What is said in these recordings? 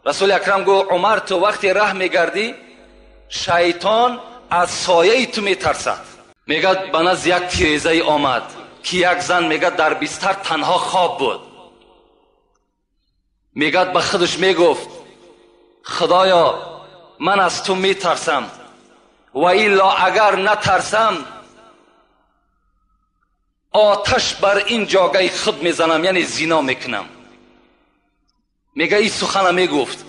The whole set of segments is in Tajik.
Расули Акрам гуфт: Умар, ту вақте раҳ мегардӣ, шайтон аз сояи ту метарсад. Мегӯяд ба назди як тирезае омад, ки як зан, мегӯяд, дар бистар танҳо хоб буд. Мегӯяд ба худаш мегуфт: Худоё, ман аз ту метарсам, ва илло агар натарсам, оташ бар ин ҷогаи худ мезанам, яъне зино мекунам. Мегӯяд ин сухана мегуфт.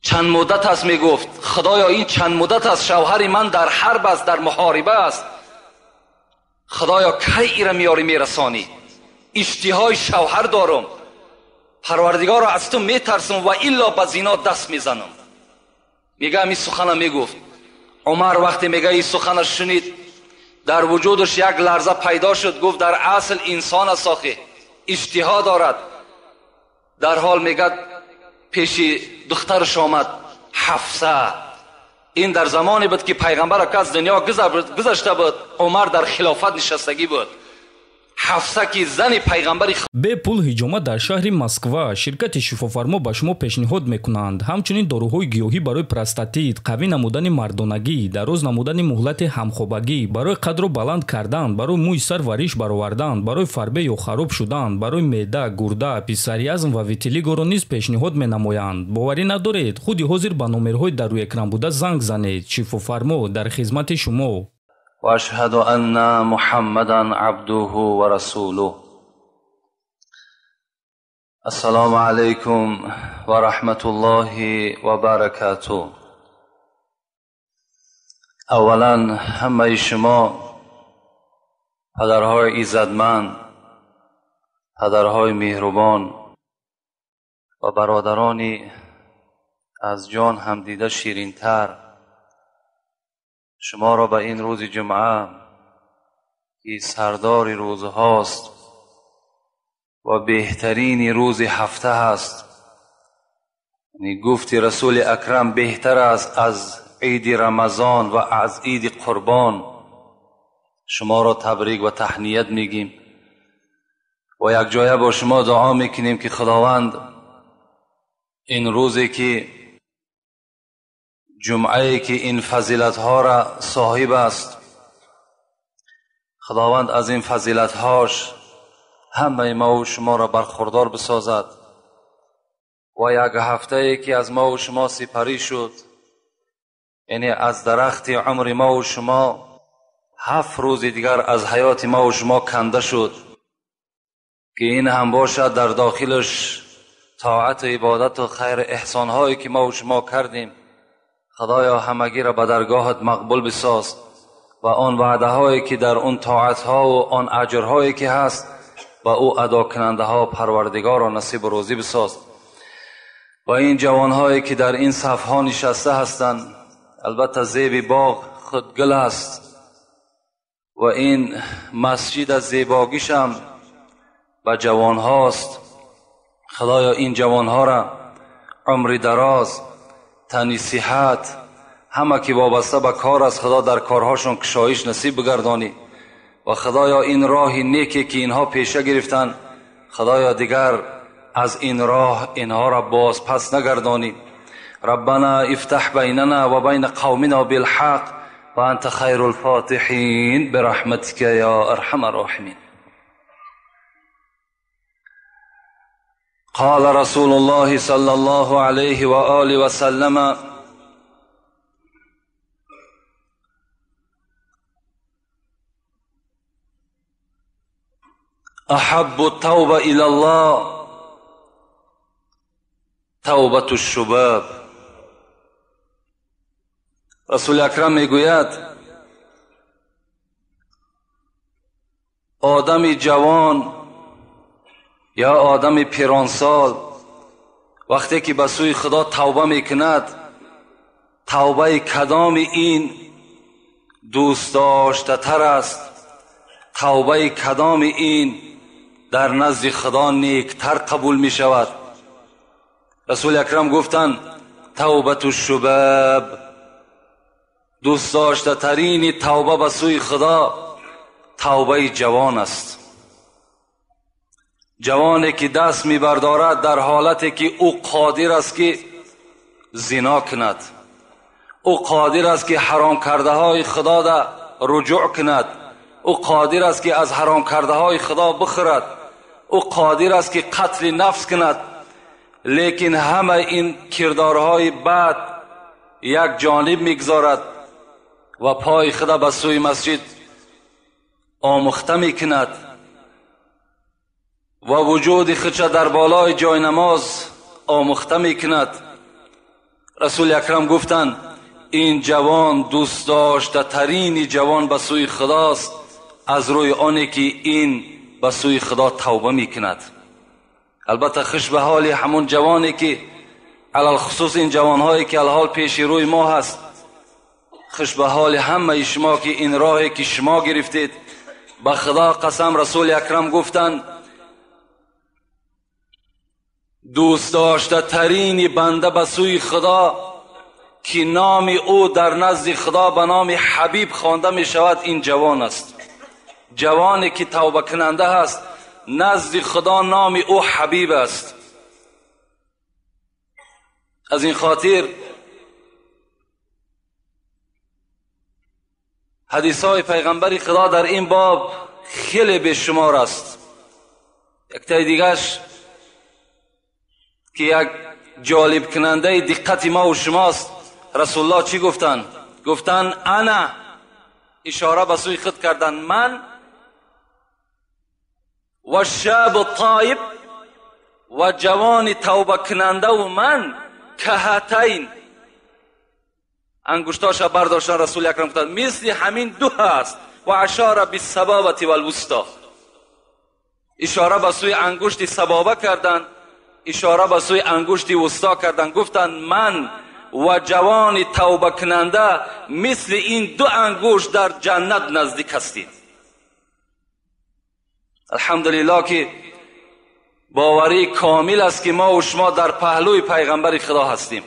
Чанд муддат аст мегуфт: Худоё, ин чанд муддат аст шавҳари ман дар ҳарб аст, дар муҳориба аст. Худоё, кай ира меёрӣ мерасонӣ? Иштиҳои шавҳар дорам. Парвардигоро, аз ту метарсам ва илло ба зино даст мезанам. Мегӯяд ин сухана мегуфт. Умар вақте мегӯяд ин сухана шунид, дар вуҷудаш як ларза пайдо шуд. Гуфт: дар асл инсон аст, охи иштиҳо дорад. Дар ҳол мегӯяд пеши духтараш омад, Ҳафса. Ин дар замоне буд, ки пайғамбар аз дунё гузашта буд, Умар дар хилофат нишастагӣ буд. Ҳафса ки зани пайғамбари Бепул ҳиҷома дар шаҳри Москва. Ширкати Шифофармо ба шумо пешниҳод мекунанд ҳамчунин доруҳои гиёҳӣ барои простатит, қавӣ намудани мардонагӣ, дароз намудани муҳлати ҳамхобагӣ, барои қадро баланд кардан, барои мӯи сар ва риш баровардан, барои фарбе ё хароб шудан, барои меъда, гурда, псориазм ва витилигоро низ пешниҳод менамоянд. Боварӣ надоред? Худи ҳозир ба номерҳои дар рӯи экран буда занг занед. Шифофармо дар хизмати шумо. واشهد ان محمدا عبده ورسوله. السلام علیکم و رحمت الله و برکاته. اولا همه شما پدرهای عزتمند، پدرهای مهربان و برادران از جان هم دیده شیرینتر، شما را به این روز جمعه که سردار روزهاست و بهترین روز هفته هست، یعنی گفت رسول اکرم بهتر است از عید رمضان و از عید قربان، شما را تبریک و تهنیت میگیم و یک جایه با شما دعا میکنیم که خداوند این روزی که جمعه که این فضیلت ها را صاحب است، خداوند از این فضیلت هاش همه ما و شما را برخوردار بسازد و یک هفته که از ما و شما سپری شد، یعنی از درخت عمر ما و شما 7 روز دیگر از حیات ما و شما کنده شد، که این هم باشد در داخلش طاعت و عبادت و خیر احسان هایی که ما و شما کردیم. خدایا همگی را به درگاهت مقبول بساز و آن وعده هایی که در آن طاعت ها و آن اجرهایی که هست و او ادا کننده ها پروردگار را نصیب روزی بساز. و این جوان هایی که در این صف ها نشسته هستند، البته زیب باغ خود گل است و این مسجد از زیباگیش هم به جوان هاست. خدایا این جوان ها را عمر دراز، تنی صحت، همه که وابسته به کار است خدا در کارهاشون کشایش نصیب بگردانی و خدایا این راه نیکی که اینها پیشه گرفتن، خدایا دیگر از این راه اینها را باز پس نگردانی. ربنا افتح بیننا و بین قومنا بالحق و انت خیر الفاتحین برحمتک یا ارحم الراحمین. قال رسول الله صلى الله عليه وآله وسلم: أحب التوبة إلى الله توبة الشباب. رسول اکرم میگوید آدم جوان یا آدم پیرانسال وقتی که به سوی خدا توبه میکند، توبه کدام این دوست داشته تر است؟ توبه کدام این در نزد خدا نیکتر قبول می شود؟ رسول اکرم گفتند توبة الشباب، دوست داشته ترین توبه به سوی خدا توبه جوان است. ҷавоне ки даст мебардорад дар ҳолате ки ӯ қодир аст ки зино кунад, ӯ қодир аст ки ҳаром кардаҳои худо да руҷӯъ кунад, ӯ қодир аст ки аз ҳаром кардаҳои худо бихӯрад, ӯ қодир аст ки қатли нафс кунад, лекин ҳама ин кирдорҳои бад як ҷониб мегузорад ва пои худа ба сӯи масҷид омӯхта мекунад ва вуҷуди худша дар болои ҷойнамоз омӯхта мекунад. Расули акрам гуфтанд ин ҷавон дӯстдоштатарини ҷавон ба сӯи худост аз рӯи оне ки ин ба сӯи худо тавба мекунад. Албатта хуш ба ҳоли ҳамон ҷавоне ки алалхусус ин ҷавонҳое ки алҳол пеши рӯи мо ҳаст, хуш ба ҳоли ҳамаи шумо ки ин роҳе ки шумо гирифтед. Ба худо қасам расули акрам гуфтанд дӯстдоштатарини банда ба сӯи худо ки номи ӯ дар назди худо ба номи ҳабиб хонда мешавад ин ҷавон аст. Ҷавоне ки тавбакунанда ҳаст назди худо номи ӯ ҳабиб аст. Аз ин хотир ҳадисҳои пайғамбари худо дар ин боб хеле бешумор аст. Яктаи дигаш ки як ҷолибкунандаи диққати мо ва шумост, расулуллоҳ чӣ гуфтанд? Гуфтанд ана, ишора ба сӯи худ карданд, ман ва шабу тоиб ва ҷавони тавбакунандаву ман каҳатайн. Ангуштоша бардоштан расули акрам гуфтанд мисли ҳамин ду ҳаст. Ва ашора биссабобати валвусто, ишора ба сӯи ангушти сабоба карданд, ишора ба сӯи ангушти вусто карданд. Гуфтанд ман ва ҷавони тавбакунанда мисли ин ду ангушт дар ҷаннат наздик ҳастем. Алҳамдулиллоҳ ки боварӣ комил аст ки мо ва шумо дар паҳлӯи пайғамбари худо ҳастем,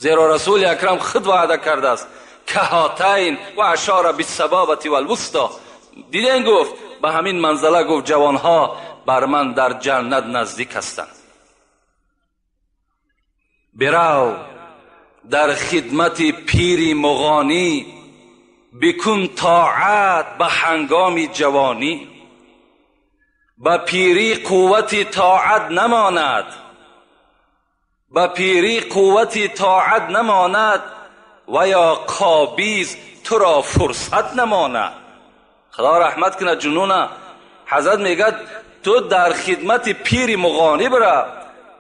зеро расули акрам худ ваъда кардааст каҳатайн ва ашора биссабобати валвусто. Диден гуфт ба ҳамин манзала гуфт ҷавонҳо бар ман дар ҷаннат наздик ҳастанд. Бирав дар хидмати пири муғонӣ, бикун тоат ба ҳангоми ҷавонӣ. Ба пирӣ қуввати тоат намонад, ба пирӣ қуввати тоат намонад ва ё қобиз туро фурсат намонад. Худо раҳмат кунад ҷунуна. Ҳазрат мегӯяд ту дар хидмати пири муғонӣ бирав,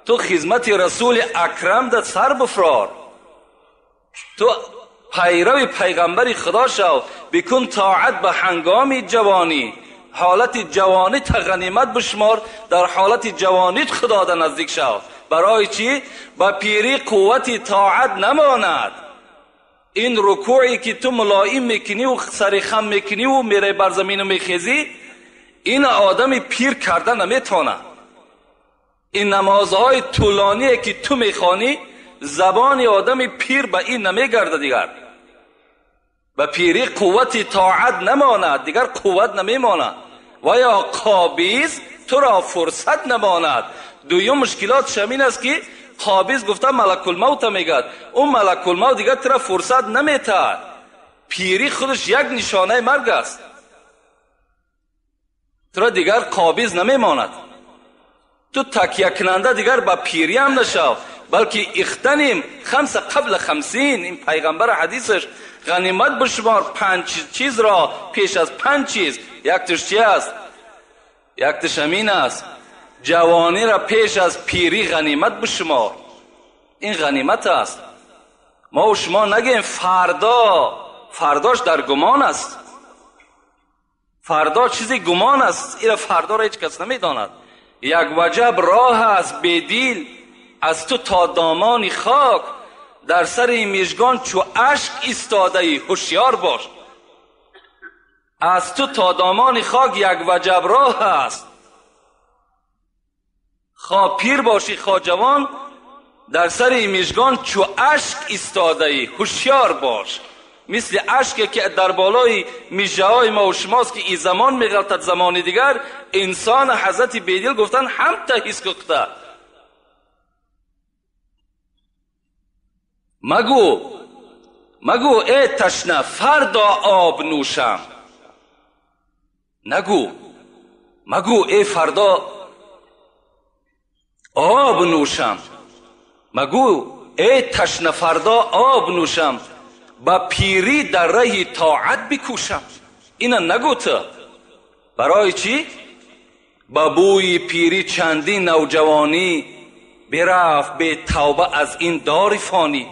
ту хидмати расули акрам да сар бифрор, ту пайрави пайғамбари худо шав, бикун тоат ба ҳангоми ҷавонӣ. Ҳолати ҷавонӣ та ғанимат бишмор, дар ҳолати ҷавонит худо да наздик шав. Барои чӣ? Ба пирӣ қуввати тоат намонад. Ин рукӯе ки ту мулоим мекуниву сари хам мекуниву мераи бар замину мехезӣ, ин одами пир карда наметавонад. Ин намозҳои тӯлоние ки ту мехонӣ, забони одами пир ба ин намегардад. Дигар ба пирӣ қуввати тоат намонад, дигар қувват намемонад. Ва ё қобиз туро фурсат намонад. Дуюм мушкилот ҳамин аст ки қобиз гуфта малакулмавта мегӯяд, ӯ малакулмавт дигар туро фурсат наметаҳад. Пирӣ худаш як нишонаи марг аст, туро дигар қобиз намемонад. Ту такякунанда дигар ба пирӣ ҳам нашав, балки ихтаним хамса қабла хамсин. Ин пайғамбар ҳадисаш ғанимат бишумор панҷ чизро пеш аз панҷ чиз. Якташ чи аст? Якташ ҳамин аст: ҷавониро пеш аз пирӣ ғанимат бишумор. Ин ғанимат аст. Мо ва шумо нагӯем фардо, фардош дар гумон аст. Фардо чизи гумон аст, ира фардоро ҳеҷ кас намедонад. Як ваҷаб роҳ аст бедил аз ту то домони хок, дар сари мижгон чу ашк истодаӣ ҳушёр бош. Аз ту то домони хок як ваҷаб роҳ аст. Хоҳ пир бошӣ хоҳ ҷавон, дар сари мижгон чу ашк истодаӣ ҳушёр бош. مثل اشکی که در بالای میژه‌های ما و شماست که این زمان میغلطد زمان دیگر، انسان حضرت بیدل گفتن هم تهیس کخته. مگو ای تشنه فردا آب نوشم، نگو مگو ای فردا آب نوشم، مگو ای تشنه فردا آب نوشم، با پیری در ره طاعت بکوشم. اینا نگو تو. برای چی؟ با بوی پیری چندین نوجوانی برفت به توبه از این دار فانی.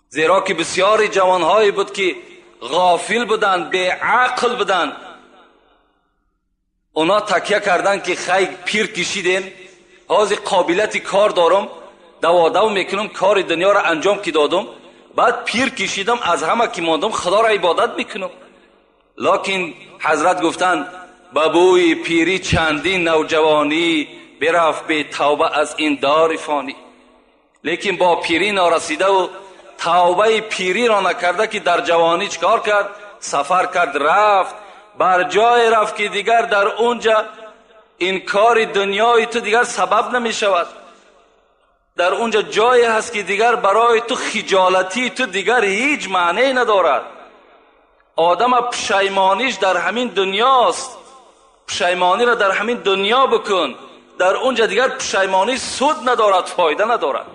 زیرا که بسیاری جوانهایی بود که غافل بودند، به عقل بودند. اونا تکیه کردن که خیلی پیر کشیدیم، حاضر قابلیت کار دارم، دو میکنم، کار دنیا را انجام که دادم، بعد پیر کشیدم، از همه که ماندم خدا را عبادت میکنم. لکن حضرت گفتند به بوی پیری چندین نوجوانی برفت به توبه از این دار فانی. لیکن با پیری نارسیده و توبه پیری را نکرده که در جوانی چکار کرد؟ سفر کرد، رفت بر جای رفت که دیگر در اونجا این کار دنیای تو دیگر سبب نمی شود. در اونجا جایی هست که دیگر برای تو خجالتی تو دیگر هیچ معنی ندارد. آدم پشیمانیش در همین دنیاست، پشیمانی را در همین دنیا بکن، در اونجا دیگر پشیمانی سود ندارد، فایده ندارد.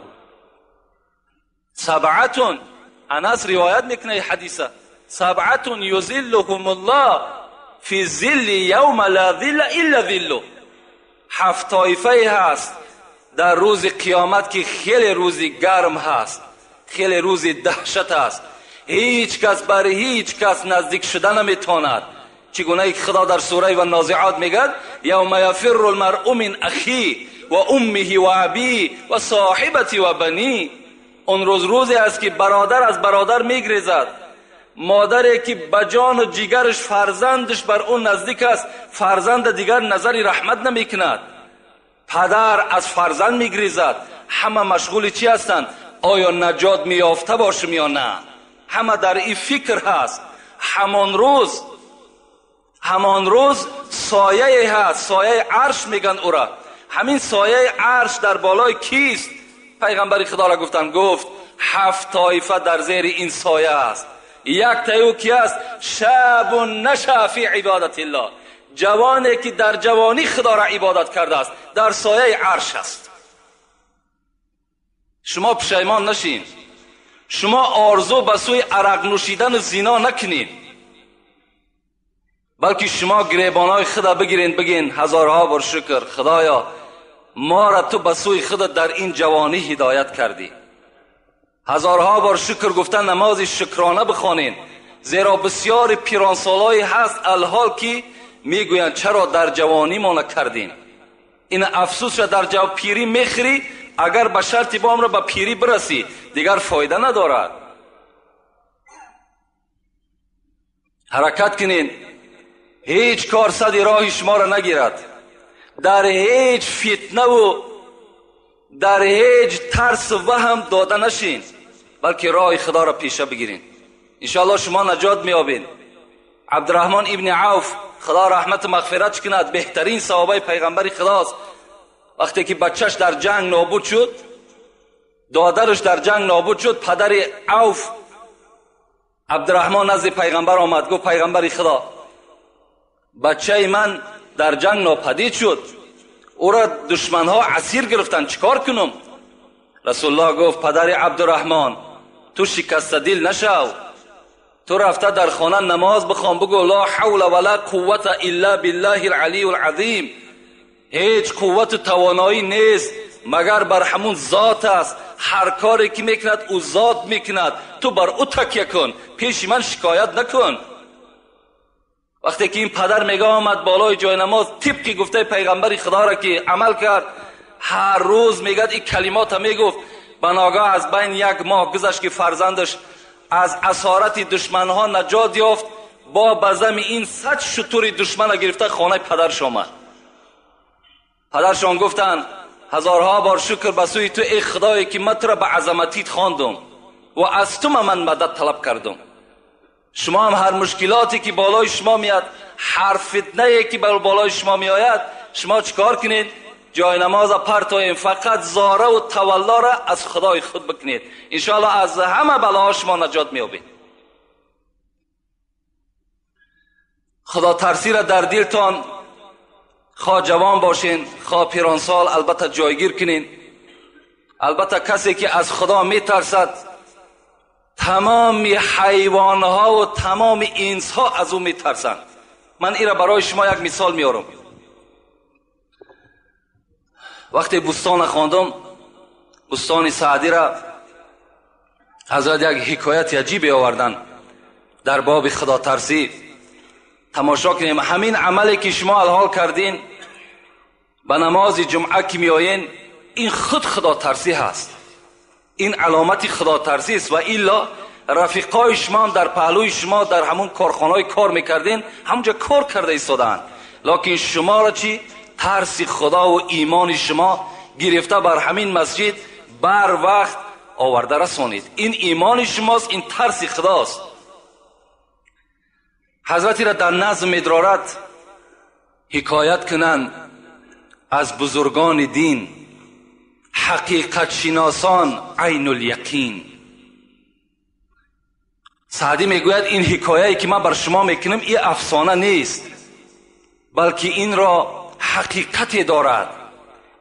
سبعتون، انس روایت میکنه حدیثه، سبعتون یظلهم الله فی ظل یوم لا ظل الا ظله. هفت طایفه هست در روز قیامت که خیلی روز گرم هست، خیلی روز دهشت هست، هیچ کس بر هیچ کس نزدیک شده نمیتواند. چگونه که خدا در سوره و نازعات میگد یوم یفر المرء من اخیه و امه و ابیه و صاحبته و بنیه. اون روز روزی است که برادر از برادر میگریزد، مادری که به جان و جگرش فرزندش بر اون نزدیک است، فرزند دیگر نظر رحمت نمیکند، پدر از فرزند میگریزد. همه مشغول چی هستند؟ آیا نجات میافته باشم یا نه؟ همه در این فکر هست. همان روز سایه هست، سایه عرش میگن او را. همین سایه عرش در بالای کیست؟ پیغمبر خدا را گفتن، گفت هفت طایفه در زیر این سایه است. یک تایو کی است؟ شاب نشأ فی عبادت الله، جوانی که در جوانی خدا را عبادت کرده است، در سایه عرش است. شما پشیمان نشین، شما آرزو به سوی عرق نوشیدن و زنا نکنین، بلکه شما گریبانای خدا بگیرین، بگین هزارها بار شکر خدایا ما را تو به سوی خود در این جوانی هدایت کردی. هزارها بار شکر گفتن، نماز شکرانه بخوانین، زیرا بسیار پیرانسالایی هست الحال که میگویند چرا در جوانی ما نکردیم. این افسوس را در جو پیری میخری، اگر به شرط بام را به پیری برسی دیگر فایده ندارد. حرکت کنین، هیچ کار صد راه شما را نگیرد، در هیچ فتنه و در هیچ ترس و وهم داده نشین، بلکه راه خدا را پیشه بگیرین. انشاءالله شما نجات میابین. عبدالرحمن ابن عوف خدا رحمت و مغفرت کند، بهترین صحابه پیغمبر خداست. وقتی که بچهش در جنگ نابود شد، دادرش در جنگ نابود شد، پدر عوف عبدالرحمن نزد پیغمبر آمد، گفت پیغمبر خدا بچه من در جنگ ناپدید شد، او را دشمنها اسیر گرفتن، چیکار کنم؟ رسول الله گفت پدر عبدالرحمن تو شکست دل نشو، تو رفته در خانه نماز بخوان، بگو لا حول ولا قوت الا بالله العلی العظیم. هیچ قوت و توانایی نیست مگر بر همون ذات است، هر کاری که میکند او ذات میکند، تو بر او تکیه کن، پیش من شکایت نکن. وقتی که این پدر میگه آمد بالای جای نماز، طبق گفته پیغمبر خدا را که عمل کرد، هر روز میگه این کلمات میگفت. بناگاه از بین یک ماه گذشت که فرزندش از اسارت دشمنها نجات یافت، با بزم این 100 شتر دشمن گرفته خانه پدرش آمد. پدرشان گفتند هزارها بار شکر به سوی تو ای خدایی که من تو را به عظمتیت خواندم و از تو من مدد طلب کردم. شما هم هر مشکلاتی که بالای شما میاد، هر فتنه که بالای شما میآید، شما چیکار کنید؟ جای نماز پرتوین، فقط زاره و تولا را از خدای خود بکنید، انشاءالله از همه بلاها شما نجات میابید. خدا ترسی را در دلتان، خواه جوان باشین خواه پیرانسال، البته جایگیر کنین. البته کسی که از خدا میترسد تمام حیوانها و تمام انسها از او میترسند. من این را برای شما یک مثال میارم. وقتی بستان خواندم، بستان سعدی را حضرت یک حکایت عجیبی آوردن در باب خدا ترسی. تماشا کنیم همین عملی که شما الحال کردین به نماز جمعه که میآیین، این خود خدا ترسی هست، این علامت خدا ترسی است. و الا رفیقای شما هم در پهلوی شما در همون کارخانه‌های کار میکردین، همونجا کار کرده ایستادند، لکن شما را چی؟ ترس خدا و ایمان شما گرفته بر همین مسجد بر وقت آورده رسانید. این ایمان شماست، این ترس خداست. حضرتی را در نظم می‌دارد حکایت کنند از بزرگان دین، حقیقت شناسان عین الیقین. سعدی میگوید این حکایه‌ای که من بر شما میکنم این افسانه نیست، بلکه این را حقیقتی دارد،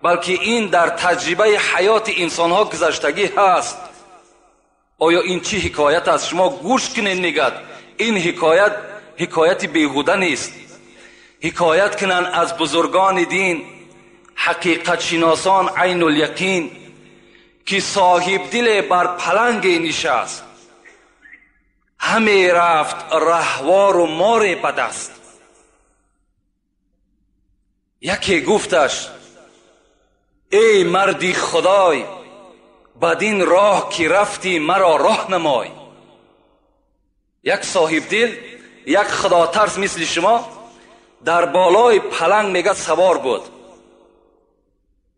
بلکه این در تجربه حیات انسانها گذشتگی هست. آیا این چی حکایت است؟ شما گوش کنید. میگد این حکایت حکایت بیهوده نیست. حکایت کنند از بزرگان دین، حقیقت شناسان عین الیقین، که صاحب دل بر پلنگ نشست، همی رفت رهوار و مار به دست. یکی گفتش ای مردی خدای، بدین راه که رفتی مرا راه نمای. یک صاحب دل، یک خدا ترس مثل شما در بالای پلنگ میگه سوار بود.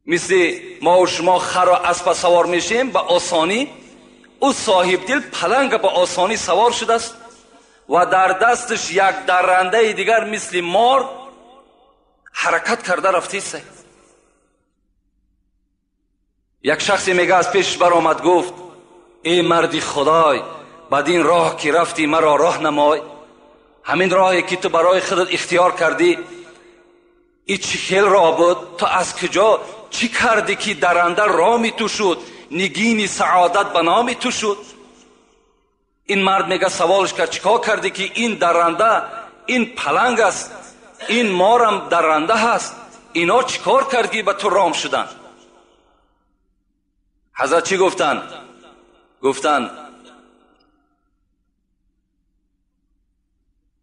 مثل ما و شما خر و اسب سوار میشیم به آسانی، او صاحب دل پلنگ به آسانی سوار شده است و در دستش یک درنده دیگر مثل مار حرکت کرده رفته است. یک شخصی میگه از پیش برآمد گفت ای مردی خدای، بدین راه که رفتی مرا راه نمای. همین راهی که تو برای خودت اختیار کردی، ای چی خیل راه بود؟ تو از کجا چی کردی که درنده رامی تو شد، نگینی سعادت به نامی تو شد؟ این مرد میگه سوالش کرد چیکار کردی که این درنده، این پلنگ است، این مارم درنده هست، اینا چیکار کردی به تو رام شدن؟ حضرت چی گفتن؟ گفتن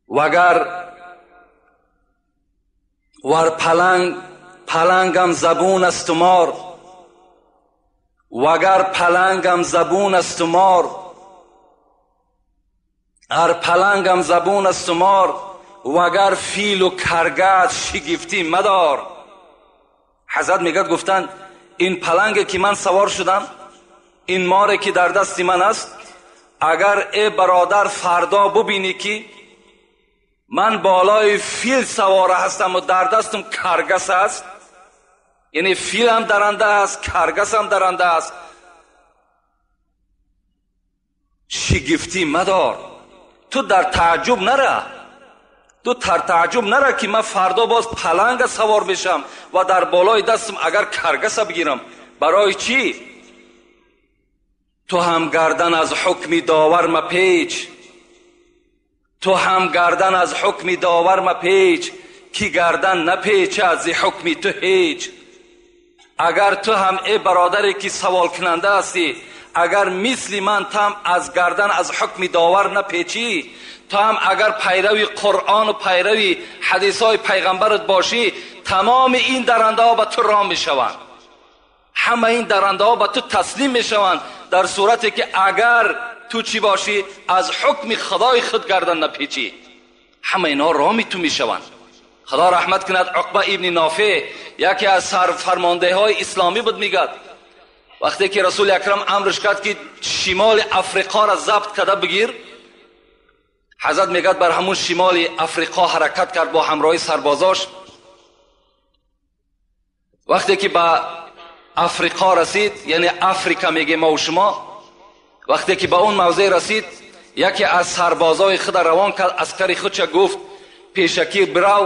وگر ور پلنگ پلنگم زبون است و مار، وگر پلنگم زبون است و مار، ار پلنگم زبون است و مار، وگر فیل و کرگد شگفتی مدار. حضرت میگه گفتن این پلنگ که من سوار شدم، این ماره که در دست من است، اگر ای برادر فردا ببینی که من بالای فیل سواره هستم و در دستم کرگس است، یعنی فیل هم درنده است، کرگس هم درنده است، شگفتی مدار. تو در تعجب نره، تو در تعجب نره که من فردا باز پلنگ سوار بشم و در بالای دستم اگر کرگس بگیرم. برای چی؟ تو هم گردن از حکم داور مپیچ، تو هم گردن از حکم داور مپیچ، کی گردن نپیچه از حکم تو هیچ. اگر تو هم ای برادری که سوال کننده هستی، اگر مثل من تم از گردن از حکم داور نپیچی، تو هم اگر پیروی قرآن و پیروی حدیث های پیغمبرت باشی، تمام این درنده ها به تو رام میشوند، همه این درنده ها به تو تسلیم میشوند، در صورتی که اگر تو چی باشی؟ از حکم خدای خود گردن نپیچی، همه اینا رامی تو میشوند. خدا رحمت کند عقبه ابن نافع، یکی از سرفرمانده های اسلامی بود، میگد وقتی که رسول اکرم امرش کرد که شمال افریقا را ضبط کرده بگیر، ҳазрат мегӯяд бар ҳамун шимоли Африқо ҳаракат кард бо ҳамроҳи сарбозош. Вақте ки ба Африқо расид, яъне Африка мегем мо шумо, вақте ки ба он мавзеъ расид, яке аз сарбозои худ равон кард, аскари худша гуфт пешакӣ бирав,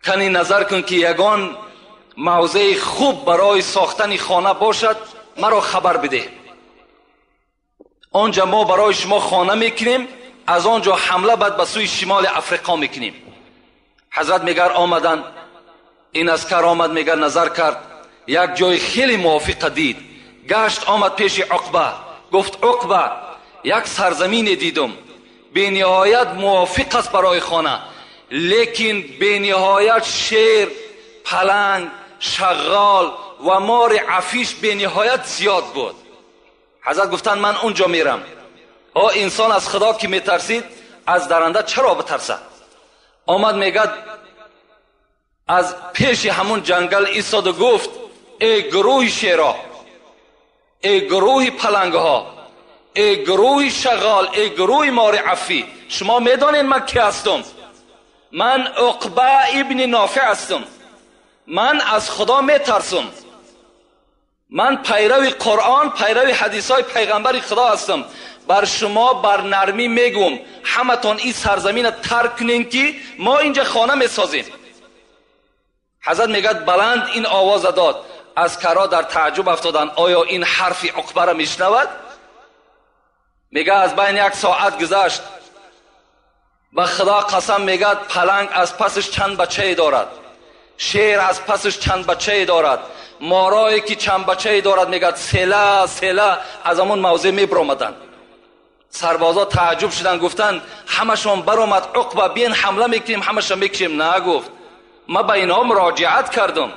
кани назар кун ки ягон мавзеи хуб барои сохтани хона бошад, маро хабар бидеҳ. Онҷа мо барои шумо хона мекунем, аз он ҷо ҳамла баъд ба сӯи шимоли Африқо мекунем. Ҳазрат мегар омадан, ин аскар омад, мегар назар кард, як ҷои хеле мувофиқа дид. Гашт омад пеши Уқба, гуфт Уқба, як сарзамине дидум, бениҳоят мувофиқ аст барои хона, лекин бениҳоят шер, паланг, шағғол ва мори афиш бениҳоят зиёд буд. Ҳазрат гуфтанд ман он ҷо мерам. О инсон аз Худо ки метарсид, аз даранда чаро битарсад? Омад мегӯяд аз пеши ҳамун ҷангал истоду гуфт эй гурӯҳи шеро, эй гурӯҳи палангҳо, эй гурӯҳи шағғол, эй гурӯҳи мори афӣ, шумо медонед ман ки ҳастам? Ман Уқба ибни Нофеъ ҳастам. Ман аз Худо метарсам. Ман пайрави Қуръон, пайрави ҳадисҳои пайғамбари Худо ҳастам. Бар шумо бар нармӣ мегӯм, ҳаматон ин сарзаминро тарк кунем ки мо инҷа хона месозем. Ҳазрат мегӯяд баланд ин овоза дод. Аскарҳо дар таъҷуб афтоданд, оё ин ҳарфи Уқбаро мешунавад? Мегӯяд аз байни як соат гузашт. Ба Худо қасам мегӯяд паланг аз пасаш чанд бачае дорад, шер аз пасаш чанд бачае дорад, морое ки чанд бачае дорад, мегӯяд села села аз ҳамон мавзеъ мебаромаданд. Сарбозо таъҷуб шуданд, гуфтанд ҳамашон баромад, Уқба биен ҳамла мекунем, ҳамаша мекушем. На, гуфт, ман ба инҳо муроҷиат кардам,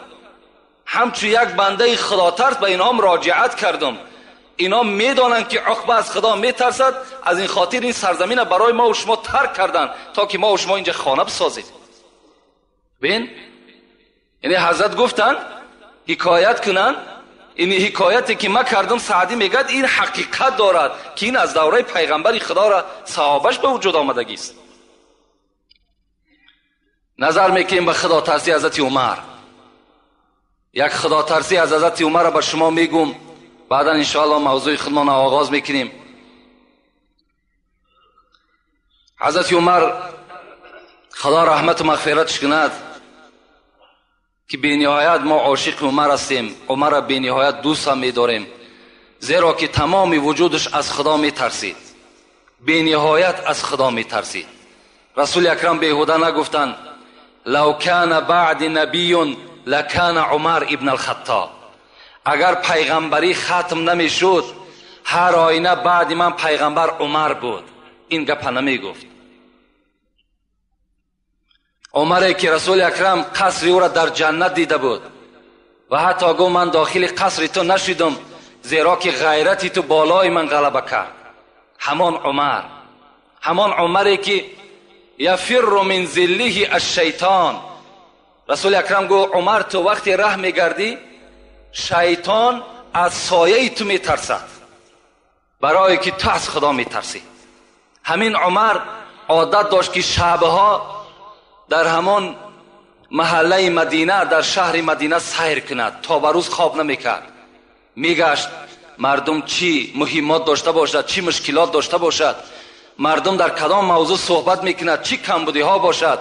ҳамчун як бандаи худотарс ба инҳо муроҷиат кардам. Инҳо медонанд ки Уқба аз Худо метарсад, аз ин хотир ин сарзаминро барои мо ва шумо тарк карданд то ки мо ва шумо инҷа хона бисозем. Бин, яъне ҳазрат гуфтанд ҳикоят кунанд, ин ҳикояте ки ман кардам, Саъдӣ мегӯяд ин ҳақиқат дорад ки ин аз давраи пайғамбари Худоро саҳобаш ба вуҷуд омадагист. Назар мекунем ба худотарсии ҳазрати Умар. Як худотарсӣ аз ҳазрати Умарро ба шумо мегӯм, баъдан иншоаллоҳ мавзӯи худмонро оғоз мекунем. Ҳазрати Умар Худо раҳмату мағфиратш кунад ки бениҳоят мо ошиқи Умар ҳастем, Умарро бениҳоят дӯст ҳам медорем, зеро ки тамоми вуҷудаш аз Худо метарсид, бениҳоят аз Худо метарсид. Расули Акрам беҳуда нагуфтанд лав кана баъди набиюн лакана Умар ибн алхаттоб. Агар пайғамбарӣ хатм намешуд, ҳар оина баъди ман пайғамбар Умар буд. Ин гапа намегуфт. Умаре ки Расули Акрам қасри ӯро дар ҷаннат дида буд ва ҳатто гуфт ман дохили қасри ту нашидам, зеро ки ғайрати ту болои ман ғалаба кард. Ҳамон Умар, ҳамон Умаре ки яфирру мин зиллиҳи ашшайтон. Расули Акрам гуфт Умар, ту вақте раҳ мегардӣ, шайтон аз сояи ту метарсад, барое ки ту аз Худо метарсӣ. Ҳамин Умар одат дошт ки шабҳо дар ҳамон маҳаллаи Мадина, дар шаҳри Мадина сайр кунад, то ба рӯз хоб намекард. Мегашт мардум чӣ муҳиммот дошта бошад, чӣ мушкилот дошта бошад, мардум дар кадом мавзӯъ суҳбат мекунад, чӣ камбудиҳо бошад.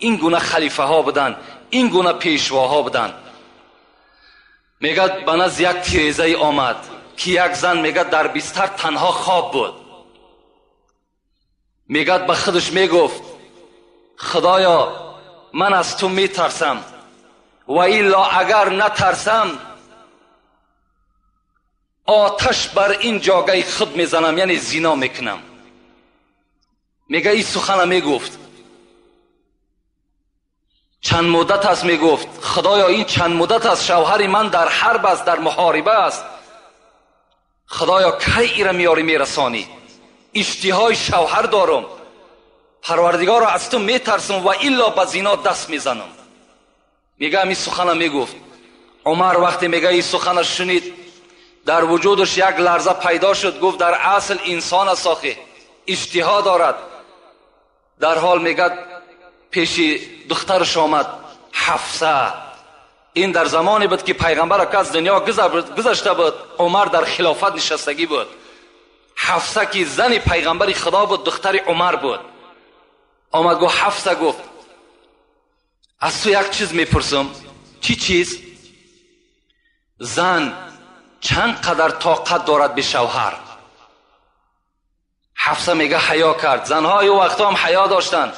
Ин гуна халифаҳо буданд, ин гуна пешвоҳо буданд. Мегӯяд ба назди як тирезае омад ки як зан мегӯяд дар бистар танҳо хоб буд. Мегӯяд ба худаш мегуфт Худоё, ман аз ту метарсам ва илло агар натарсам оташ бар ин ҷогаи худ мезанам, яъне зино мекунам. Мегӯяд ин сухана мегуфт. Чанд муддат аст мегуфт Худоё, ин чанд муддат аст шавҳари ман дар ҳарб аст, дар муҳориба аст, Худоё кай ира меёрӣ мерасонӣ? Иштиҳои шавҳар дорам, Парвардигоро аз ту метарсам ва илло ба зино даст мезанам. Мегӯяд ҳамин сухана мегуфт. Умар вақте мегӯяд ин сухана шунид, дар вуҷудаш як ларза пайдо шуд. Гуфт дар асл инсон аст, охи иштиҳо дорад. Дар ҳол мегӯяд пеши духтараш омад Ҳафса. Ин дар замоне буд ки пайғамбар аз дунё гузашта буд, Умар дар хилофат нишастагӣ буд. Ҳафса ки зани пайғамбари Худо буд, духтари Умар буд. Омад гуфт Ҳафса, гуфт аз ту як чиз мепурсам. Чӣ чиз? Зан чанд қадар тоқат дорад бе шавҳар? Ҳафса мега ҳаё кард. Занҳои ӯ вақтҳо ҳам ҳаё доштанд.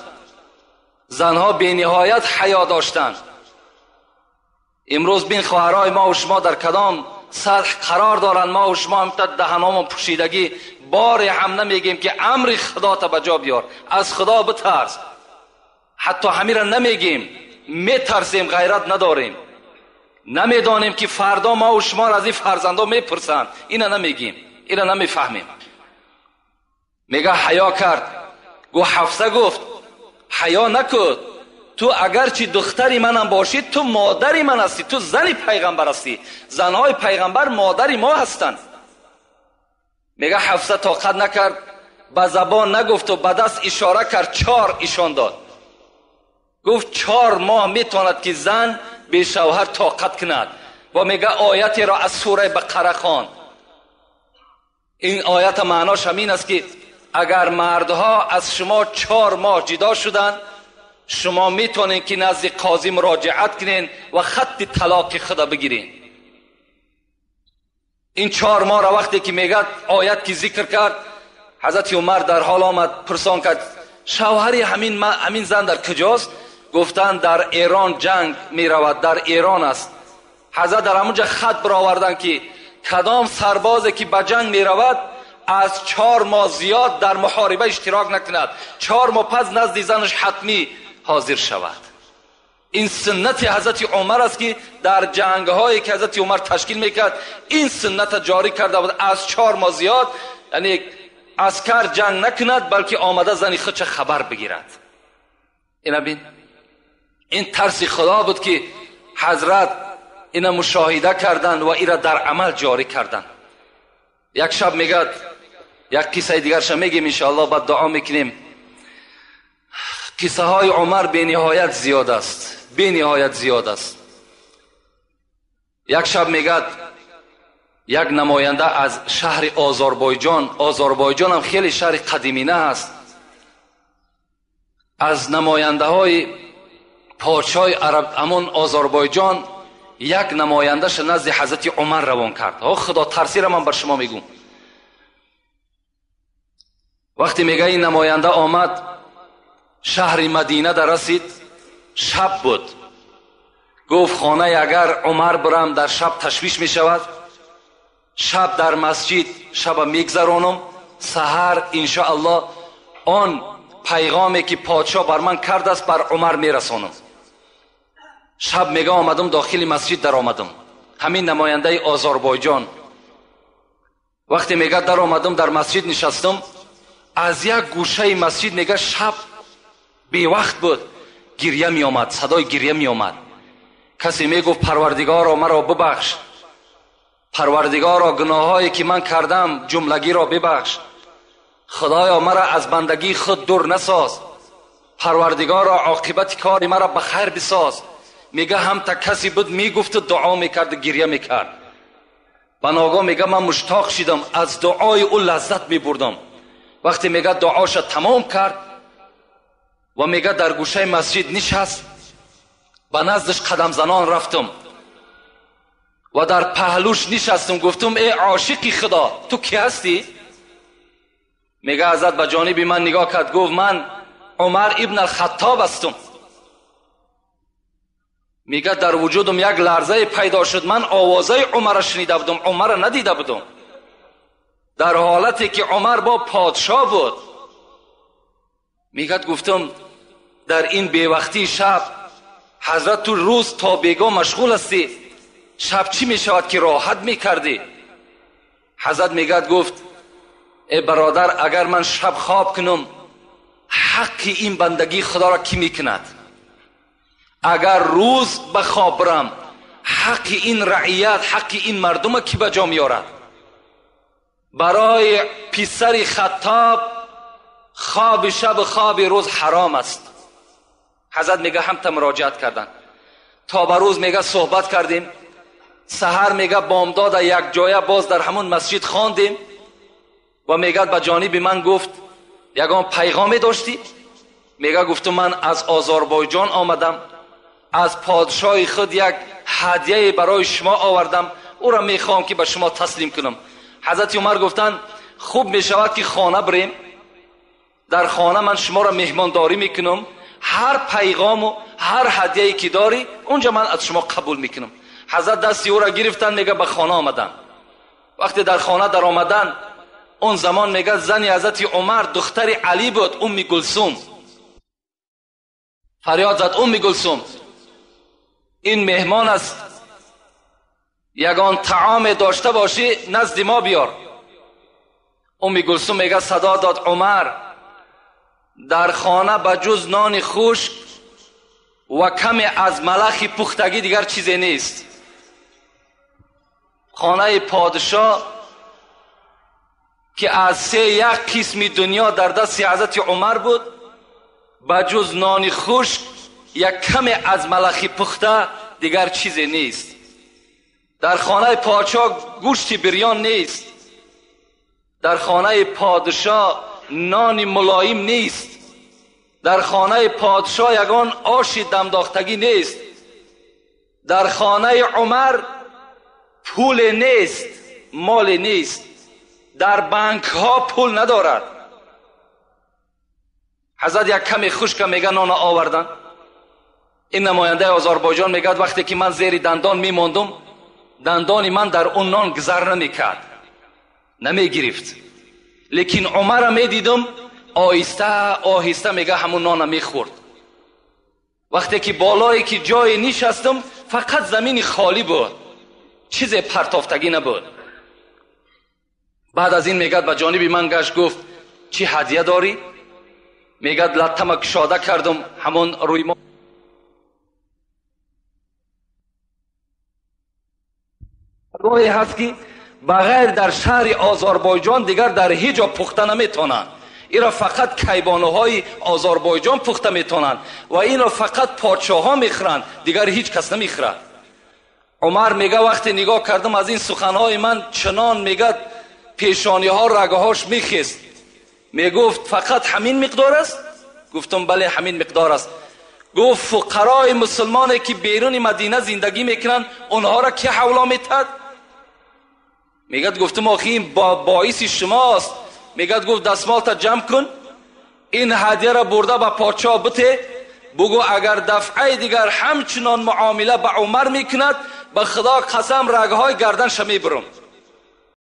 Занҳо бениҳоят ҳаё доштанд. Имрӯз бин хоҳарҳои мо ва шумо дар кадом сатҳ қарор доранд. Мо ва шумо ҳам та даҳаномон пӯшидагӣ, боре ҳам намегем ки амри Худота ба ҷо биёр, аз Худо битарс. Ҳатто ҳамира намегем, метарсем, ғайрат надорем. Намедонем ки фардо мо ва шуморо аз ин фарзандо мепурсанд. Ина намегем, ина намефаҳмем. Мега ҳаё кард. Гуфт Ҳафса, гуфт ҳаё накун, ту агарчи духтари манам бошӣ, ту модари ман ҳастӣ, ту зани пайғамбар ҳастӣ. Занҳои пайғамбар модари мо ҳастанд. Мега Ҳафса тоқат накард, ба забон нагуфту ба даст ишора кард, 4 ишон дод. Гуфт 4 моҳ метавонад ки зан бе шавҳар тоқат кунад. Ва мега оятеро аз сураи Бақара хонд. Ин оята маънош ҳамин аст ки агар мардҳо аз шумо 4 моҳ ҷудо шуданд, шумо метавонед ки назди қозӣ муроҷиат кунед ва хатти талоқи худа бигиред. Ин 4 моҳро вақте ки мегӯяд оят ки зикр кард, ҳазрати Умар дар ҳол омад, пурсон кард шавҳари ҳамин зан дар куҷост? Гуфтанд дар Эрон ҷанг меравад, дар Эрон аст. Ҳазрат дар ҳамонҷа хат бароварданд ки кадом сарбозе ки ба ҷанг меравад аз 4 моҳ зиёд дар муҳориба иштирок накунад, 4 моҳ пас назди занаш ҳатмӣ ҳозир шавад. Ин суннати ҳазрати Умар аст ки дар ҷангҳое ки ҳазрати Умар ташкил мекард ин сунната ҷорӣ карда буд. Аз 4 моҳ зиёд яъне аскар ҷанг накунад, балки омада зани худша хабар бигирад. Ина бин, ин тарси Худо буд ки ҳазрат ина мушоҳида карданд ва ира дар амал ҷорӣ карданд. Як шаб мегӯяд, як қиссаи дигарша мегем иншоаллоҳ, баъд дуо мекунем. Қиссаҳои Умар бениҳоят зиёд аст, бениҳоят зиёд аст. Як шаб мегӯяд як намоянда аз шаҳри Озарбойҷон, Озарбойҷон ҳам хеле шаҳри қадимина аст, аз намояндаҳои подшоҳи араб ҳамон Озарбойҷон як намояндаша назди ҳазрати Умар равон кард. О Худо тарсира ман бар шумо мегӯм. Вақте мега ин намоянда омад, шаҳри Мадина дар расид, шаб буд. Гуфт хонаи агар Умар бирам дар шаб ташвиш мешавад, шаб дар масҷид шаба мегзаронам, саҳар иншоаллоҳ он пайғоме ки подшоҳ бар ман кардааст бар Умар мерасонам. Шаб мега омадам дохили масҷид даромадам. Ҳамин намояндаи Озарбойҷон вақте мега даромадам дар масҷид нишастам, аз як гӯшаи масҷид мега шаб бевақт буд, гирья меомад, садои гирья меомад. Касе мегуфт Парвардигоро маро бибахш, Парвардигоро гуноҳҳое ки ман кардам ҷумлагиро бибахш, Худоё маро аз бандагии худ дур насоз, Парвардигоро оқибати кори маро ба хайр бисоз. Мега ҳамта касе буд мегуфту дуо мекарду гирья мекард. Ба ногоҳ мега ман муштоқ шидам, аз дуои ӯ лаззат мебурдам. Вақте мега дуоша тамом кард ва мега дар гӯшаи масҷид нишаст, ба наздаш қадамзанон рафтам ва дар паҳлӯш нишастам, гуфтам эй ошиқи Худо, ту кӣ ҳастӣ? Мега ҳазрат ба ҷониби ман нигоҳ кард, гуфт ман Умар ибн ал-Хаттоб ҳастам. Мега дар вуҷудам як ларзае пайдо шуд, ман овозаи Умарро шунида будам, Умарро надида будам. Дар ҳолате ки Умар бо подшоҳ буд. Мегӯяд гуфтам дар ин бевақтии шаб ҳазрат ту рӯз то бегоҳ машғул ҳастӣ, шаб чӣ мешавад ки роҳат мекардӣ? Ҳазрат мегӯяд гуфт эй бародар, агар ман шаб хоб кунам ҳаққи ин бандагии Худоро кӣ мекунад? Агар рӯз ба хоб бирам ҳаққи ин раият, ҳаққи ин мардума кӣ ба ҷо меорад? Барои писари Хаттоб خواب شب خواب روز حرام است. حضرت میگه هم تا مراجعت کردن. تا به روز میگه صحبت کردیم. سحر میگه بامداد یک جایه باز در همون مسجد خواندیم و میگه به جانب من گفت یگان پیغامی داشتی؟ میگه گفتم من از آذربایجان آمدم، از پادشاه خود یک هدیه برای شما آوردم، او را میخوام که به شما تسلیم کنم. حضرت عمر گفتن خوب میشود که خانه بریم، در خانه من شما را مهمانداری میکنم، هر پیغام و هر هدیه‌ای که داری اونجا من از شما قبول میکنم. حضرت دستی او را گرفتن، میگه به خانه آمدن. وقتی در خانه در آمدن، اون زمان میگه زنی حضرت عمر دختر علی بود، ام کلثوم. فریاد زد ام کلثوم این مهمان است، یگان طعام داشته باشی نزد ما بیار. ام کلثوم میگه صدا داد عمر در خانه به جز نان خشک و کمی از ملخ پختگی دیگر چیزی نیست. خانه پادشاه که از 3 قسم دنیا در دست حضرت عمر بود، به جز نان خشک یک کمی از ملخ پخته دیگر چیزی نیست. در خانه پادشاه گوشت بریان نیست، در خانه پادشاه نان ملایم نیست، در خانه پادشاه یگان آش دمداختگی نیست، در خانه عمر پول نیست، مال نیست، در بانک ها پول ندارد. حضرت یک کمی خشک میگه نان آوردن. این نماینده آذربایجان میگه وقتی که من زیر دندان میماندم، دندان من در اون نان گذر نمیکرد، نمیگرفت، لیکن عمر میدیدم آهسته آهسته میگه همون نان میخورد. وقتی که بالایی که جای نشستم فقط زمین خالی بود، چیز پرتافتگی نبود. بعد از این میگه به جانب من گشت گفت چی هدیه داری؟ میگه لطمه کشاده کردم، همون روی ما گاهی هست که بغیر در شهر آذربایجان دیگر در هیچ جا پخته نمیتونن. این را فقط کیبانوهای آذربایجان پخته میتونن و این را فقط پادشاه ها میخورند، دیگر هیچ کس نمیخورد. عمر میگه وقتی نگاه کردم از این سخنهای من چنان میگه پیشانی ها رگهاش میخست. میگفت فقط همین مقدار است؟ گفتم بله همین مقدار است. گفت فقرای مسلمانی که بیرون مدینه زندگی میکنن اونها را که حولا میتد؟ میگه گفتم آخی این باعث شماست. میگه گفت دستمال تا جمع کن، این هدیه را برده به پادشاه بته، بگو اگر دفعه دیگر همچنان معامله به عمر میکند به خدا قسم رگهای گردنش میبرم.